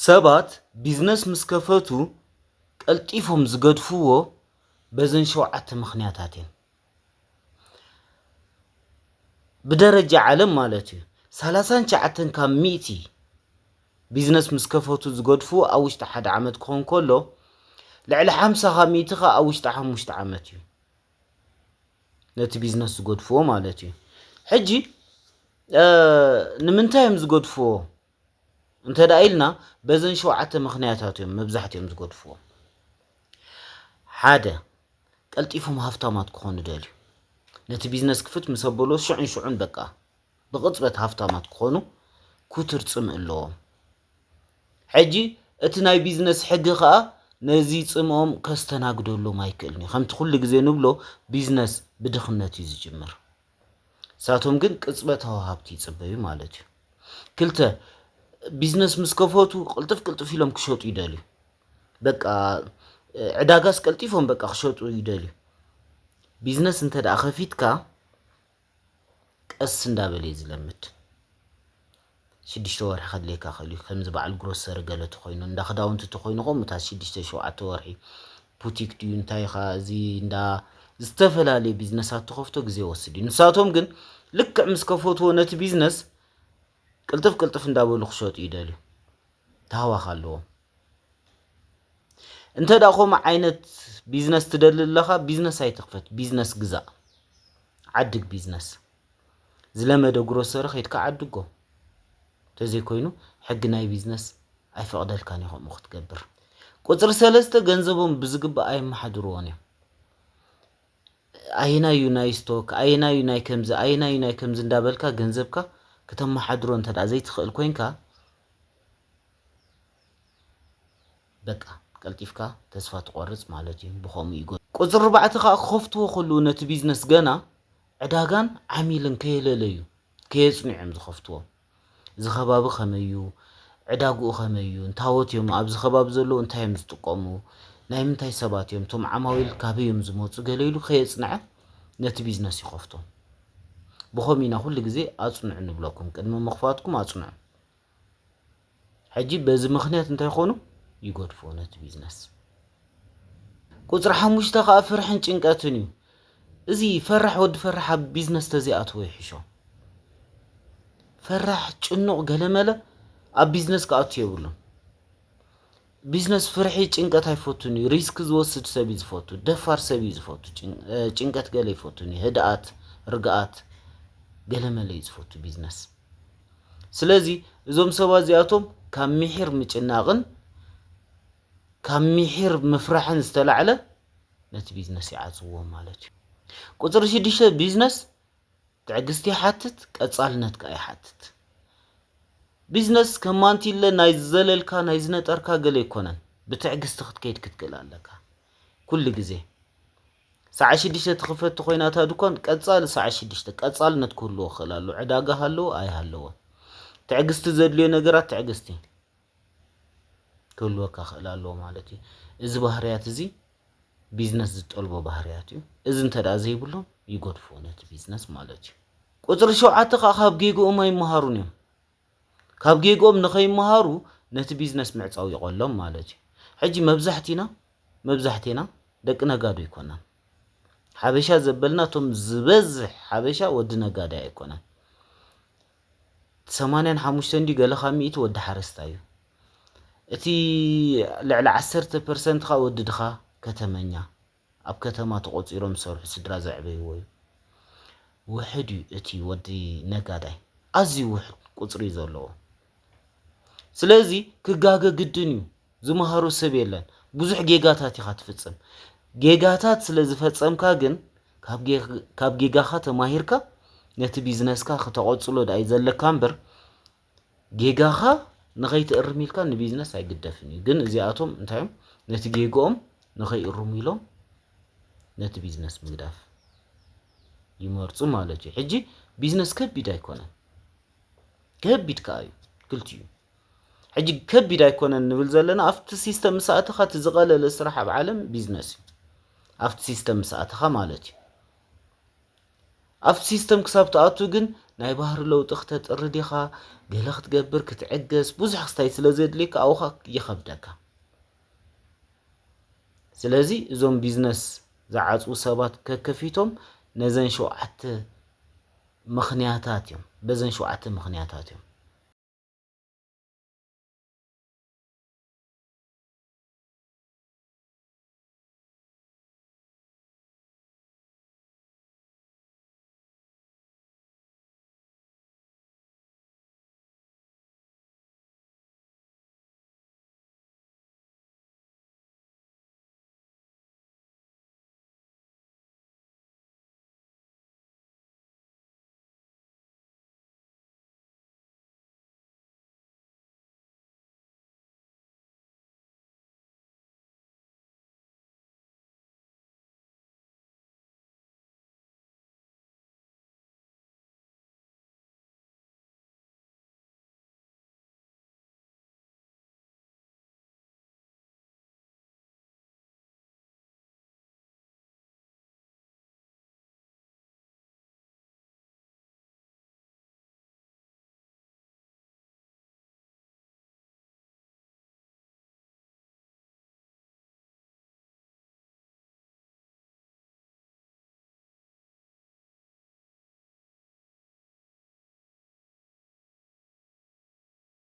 ሰባት ቢዝነስ ምስ ከፈቱ ቀልጢፎም ዝገድፍዎ በዘን ሸውዓተ ምኽንያታት እየን። ብደረጃ ዓለም ማለት እዩ። ሰላሳን ትሽዓተን ካብ ሚእቲ ቢዝነስ ምስ ከፈቱ ዝገድፍዎ ኣብ ውሽጢ ሓደ ዓመት ክኾን ከሎ፣ ልዕሊ ሓምሳ ካብ ሚእቲ ኸኣ ኣብ ውሽጢ ሓሙሽተ ዓመት እዩ ነቲ ቢዝነስ ዝገድፍዎ ማለት እዩ። ሕጂ፣ እ፣ ንምንታይ እዮም ዝገድፍዎ? እንተ ደኣ ኢልና፣ በዘን ሸውዓተ ምኽንያታት እዮም መብዛሕትኦም ዝገድፍዎ። ሓደ፣ ቀልጢፎም ሃፍታማት ክኾኑ ደልዩ። ነቲ ቢዝነስ ክፍት ምስ ኣበሎ ሽዑን ሽዑን በቃ ብቕጽበት ሃፍታማት ክኾኑ ኩትር ጽምእ ኣለዎም። ሕጂ እቲ ናይ ቢዝነስ ሕጊ ኸኣ ነዚ ጽምኦም ከስተናግደሎም ኣይክእልን እዩ። ከምቲ ኩሉ ግዜ ንብሎ፣ ቢዝነስ ብድኽነት እዩ ዝጅምር። ንሳቶም ግን ቅጽበታዊ ሃብቲ ይጽበዩ ማለት እዩ። ክልተ፣ ቢዝነስ ምስ ከፈቱ ቅልጥፍ ቅልጥፍ ኢሎም ክሸጡ ይደልዩ። በቃ፣ ዕዳጋስ ቀልጢፎም በቃ ክሸጡ ይደልዩ። ቢዝነስ እንተ ደኣ ከፊትካ ቀስ እንዳበለ እዩ ዝለምድ። ሽዱሽተ ወርሒ ከድልየካ ክእል እዩ። ከምዚ በዓል ግሮሰሪ ገለ ተኾይኑ፣ እንዳ ክዳውንቲ ተኾይኑ፣ ከምኡ እታ ሽዱሽተ ሸውዓተ ወርሒ ቡቲክ ድዩ እንታይ ኻ፣ እዚ እንዳ ዝተፈላለየ ቢዝነሳት ተኸፍቶ ግዜ ይወስድ እዩ። ንሳቶም ግን ልክዕ ምስ ከፈትዎ ነቲ ቢዝነስ ቅልጥፍ ቅልጥፍ እንዳበሉ ክሸጡ ይደልዩ። ተሃዋኽ ኣለዎም። እንተ ደኣ ከምኡ ዓይነት ቢዝነስ ትደሊ ኣለኻ፣ ቢዝነስ ኣይትኽፈት፣ ቢዝነስ ግዛእ። ዓድግ ቢዝነስ። ዝለመደ ግሮሰሪ ከይድካ ዓድጎ። እንተዘይኮይኑ፣ ሕጊ ናይ ቢዝነስ ኣይፈቕደልካን እዩ ከምኡ ክትገብር። ቁጽሪ ሰለስተ፣ ገንዘቦም ብዝግባእ ኣየመሓድርዎን እዮም። ኣየናይ እዩ ናይ ስቶክ፣ ኣየናይ እዩ ናይ ከምዚ፣ ኣየናይ እዩ ናይ ከምዚ እንዳበልካ ገንዘብካ ክተመሓድሮ እንተ ደኣ ዘይትኽእል ኮይንካ፣ በቃ ቀልጢፍካ ተስፋ ትቖርጽ ማለት እዩ። ብኸምኡ እዩ። ቁጽሪ ኣርባዕተ ከኣ ክኸፍትዎ ከለዉ ነቲ ቢዝነስ ገና ዕዳጋን ዓሚልን ከየለለዩ፣ ከየጽንዑ እዮም ዝኸፍትዎ። እዚ ከባቢ ከመይ እዩ? ዕዳግኡ ከመይ እዩ? እንታዎት እዮም? ኣብዚ ከባቢ ዘለዉ እንታይ እዮም ዝጥቀሙ? ናይ ምንታይ ሰባት እዮም? እቶም ዓማዊል ካበይ እዮም ዝመጹ? ገለ ኢሉ ከየጽንዐ ነቲ ቢዝነስ ይኸፍቶ። ብኸምኡ ኢና ኩሉ ግዜ ኣጽንዑ ንብለኩም። ቅድሚ ምኽፋትኩም ኣጽንዑ። ሕጂ በዚ ምኽንያት እንታይ ይኾኑ? ይገድፍዎ ነቲ ቢዝነስ። ቁጽሪ ሓሙሽተ ከኣ ፍርሕን ጭንቀትን እዩ። እዚ ፈራሕ ወዲ ፈራሕ ኣብ ቢዝነስ ተዘይኣትዎ ይሕሾ። ፈራሕ፣ ጭኑቕ፣ ገለመለ ኣብ ቢዝነስ ክኣቱ የብሉን። ቢዝነስ ፍርሒ፣ ጭንቀት ኣይፈቱን እዩ። ሪስክ ዝወስድ ሰብ እዩ ዝፈቱ። ደፋር ሰብ እዩ ዝፈቱ። ጭን-፣ እ፣ ጭንቀት ገለ ኣይፈቱን እዩ። ህድኣት፣ ርግኣት፣ ገለመለ እዩ ዝፈቱ ቢዝነስ። ስለዚ እዞም ሰባት እዚኣቶም ካብ ምሒር ምጭናቕን ካብ ምሒር ምፍራሕን ዝተላዕለ ነቲ ቢዝነስ ይዓጽውዎ ማለት እዩ። ቁጽሪ ሽዱሽተ፣ ቢዝነስ ትዕግስቲ ይሓትት፣ ቀጻልነት ከኣ ይሓትት። ቢዝነስ ከም ማንቲለ ናይ ዝዘለልካ፣ ናይ ዝነጠርካ ገለ ኣይኮነን። ብትዕግስቲ ክትከይድ ክትክእል ኣለካ። ኩሉ ግዜ ሰዓት ሽዱሽተ ትኽፈት ተኾይና እታ ድኳን፣ ቀጻሊ ሰዓት ሽዱሽተ ቀጻልነት ክህልዎ ክኽእል ኣለዎ። ዕዳጋ ሃለዎ ኣይሃለዎ፣ ትዕግስቲ ዘድልዮ ነገራት ትዕግስቲ ክህልወካ ክእል ኣለዎ ማለት እዩ። እዚ ባህርያት እዚ ቢዝነስ ዝጠልቦ ባህርያት እዩ። እዚ እንተ ደኣ ዘይብሎም ይገድፍዎ ነቲ ቢዝነስ ማለት እዩ። ቁጽሪ ሸውዓተ ከኣ ካብ ጌግኦም ኣይመሃሩን እዮም። ካብ ጌግኦም ንኸይመሃሩ ነቲ ቢዝነስ ምዕጻው ይቐሎም ማለት እዩ። ሕጂ መብዛሕቲና፣ መብዛሕቲና ደቂ ነጋዶ ኣይኮናን። ሓበሻ ዘበልና እቶም ዝበዝሕ ሓበሻ ወዲ ነጋዳይ ኣይኮነን። ሰማንያን ሓሙሽተን ድዩ ገለ ካብ ሚእቲ ወዲ ሓረስታይ እዩ። እቲ ልዕሊ ዓሰርተ ፐርሰንት ኸኣ ወዲ ድኻ ከተመኛ፣ ኣብ ከተማ ተቖጺሮም ዝሰርሑ ስድራ ዘዕበይዎ እዩ። ውሑድ እዩ እቲ ወዲ ነጋዳይ፣ ኣዝዩ ውሑድ ቁጽሪ እዩ ዘለዎ። ስለዚ ክጋገ ግድን እዩ። ዝመሃሮ ሰብ የለን። ብዙሕ ጌጋታት ኢኻ ትፍጽም። ጌጋታት ስለ ዝፈጸምካ ግን ካብ ጌ-፣ ካብ ጌጋኻ ተማሂርካ ነቲ ቢዝነስካ ከተቐጽሎ ደኣ እዩ ዘለካ እምበር፣ ጌጋኻ ንኸይትእርም ኢልካ ንቢዝነስ ኣይግደፍን እዩ። ግን እዚኣቶም እንታይ እዮም? ነቲ ጌግኦም ንኸይእርሙ ኢሎም ነቲ ቢዝነስ ምግዳፍ ይመርጹ ማለት እዩ። ሕጂ ቢዝነስ ከቢድ ኣይኮነን። ከቢድ ከኣ እዩ ክልቲኡ። ሕጂ ከቢድ ኣይኮነን ንብል ዘለና፣ ኣብቲ ሲስተም ምስ ኣተኻ እቲ ዝቐለለ ስራሕ ኣብ ዓለም ቢዝነስ እዩ። ኣብቲ ሲስተም ምስ ኣተኻ ማለት እዩ። ኣብቲ ሲስተም ክሳብ ትኣቱ ግን ናይ ባህሪ ለውጢ ክተጥሪ ዲኻ፣ ገለ ክትገብር ክትዕገስ ብዙሕ ክስታይ ስለ ዘድልየካ ኣብኻ ይኸብደካ። ስለዚ እዞም ቢዝነስ ዝዓፅዉ ሰባት ከከፊቶም ነዘን ሸውዓተ ምኽንያታት እዮም በዘን ሸውዓተ ምኽንያታት እዮም።